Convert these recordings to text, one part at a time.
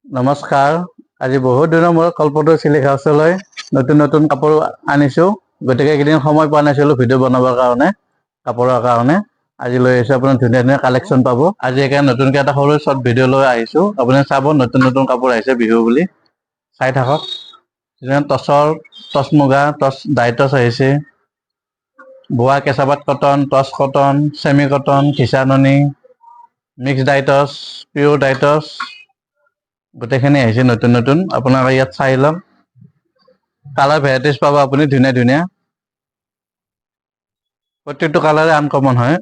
নমস্কাৰ। আজি বহুত দিনৰ মূৰত কল্পতৰু চিল্ক হাউচলৈ নতুন নতুন কাপোৰ আনিছোঁ। গতিকে এইকেইদিন সময় পোৱা নাছিলোঁ ভিডিঅ' বনাবৰ কাৰণে, কাপোৰৰ কাৰণে। আজি লৈ আহিছোঁ, আপোনাৰ ধুনীয়া ধুনীয়া কালেকশ্যন পাব। আজি একে নতুনকৈ এটা সৰু শ্বৰ্ট ভিডিঅ' লৈ আহিছোঁ। আপুনি চাব, নতুন নতুন কাপোৰ আহিছে বিহু বুলি। চাই থাকক। যেনে টচৰ, টচ মুগা, টচ ডাই টচ আহিছে, বোৱা কেঁচাপাত কটন, টচ কটন, ছেমি কটন, ঘিচা নুনি, মিক্স ডাই টচ, পিয়ৰ ডাই টচ, গোটেইখিনি আহিছে নতুন নতুন। আপোনালোকে ইয়াত চাই লওক। কালাৰ ভেৰাইটিজ পাব আপুনি ধুনীয়া ধুনীয়া। প্ৰত্যেকটো কালাৰে আনকমন হয়।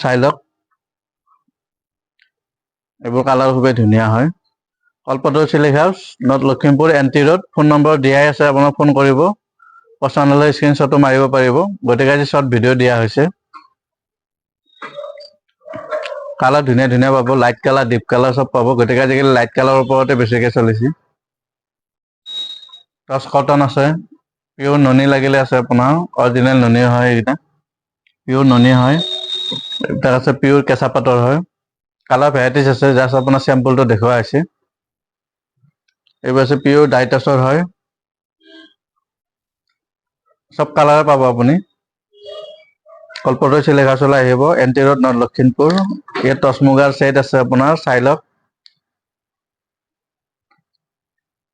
চাই লওক, এইবোৰ কালাৰ খুবেই ধুনীয়া হয়। কল্পতৰু silk house, north Lakhimpur, N T road. Phone number দিয়াই আছে, আপোনাক ফোন কৰিব। পচন্দ হ'লে স্ক্ৰীনশ্বটো মাৰিব পাৰিব। গতিকে আজি শ্বৰ্ট ভিডিঅ' দিয়া হৈছে। কালাৰ ধুনীয়া ধুনীয়া পাব, লাইট কালাৰ, ডিপ কালাৰ চব পাব। গতিকে আজিকালি লাইট কালাৰৰ ওপৰতে বেছিকৈ চলিছে। টচ কটন আছে, পিয়ৰ ননী লাগিলে আছে আপোনাৰ, অৰিজিনেল ননী হয় এইকেইটা, পিয়ৰ ননী হয়। এইবিলাক আছে পিয়ৰ কেঁচা পাতৰ হয়। কালাৰ ভেৰাইটিজ আছে, জাষ্ট আপোনাৰ চেম্পলটো দেখুওৱা হৈছে। এইবোৰ আছে পিয়ৰ ডাইটাছৰ হয়। চব কালাৰে পাব আপুনি। কল্পতৰু চিল্ক হাউচলৈ আহিব, N T road, north Lakhimpur. ইয়াত টচ মুগাৰ ছেট আছে আপোনাৰ, চাই লওক।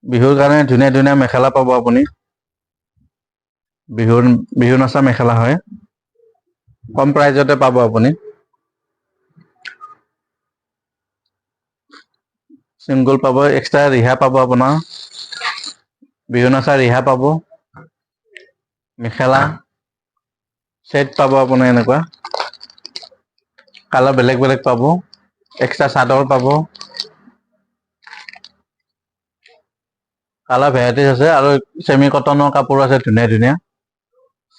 বিহুৰ কাৰণে ধুনীয়া ধুনীয়া মেখেলা পাব আপুনি। বিহুৰ, বিহু নচা মেখেলা হয়। কম প্ৰাইজতে পাব আপুনি। চিংগল পাব, এক্সট্ৰা ৰিহা পাব আপোনাৰ, বিহু নচা ৰিহা পাব, মেখেলা ছেট পাব আপোনাৰ। এনেকুৱা কালাৰ বেলেগ বেলেগ পাব, এক্সট্ৰা চাদৰ পাব। কালাৰ ভেৰাইটিজ আছে আৰু ছেমি কটনৰ কাপোৰ আছে, ধুনীয়া ধুনীয়া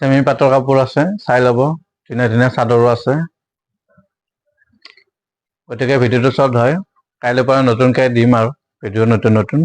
ছেমি পাটৰ কাপোৰ আছে, চাই ল'ব। ধুনীয়া ধুনীয়া চাদৰো আছে। গতিকে ভিডিঅ'টো শ্বৰ্ট হয়, কাইলৈ পৰা নতুনকৈ দিম আৰু ভিডিঅ' নতুন নতুন।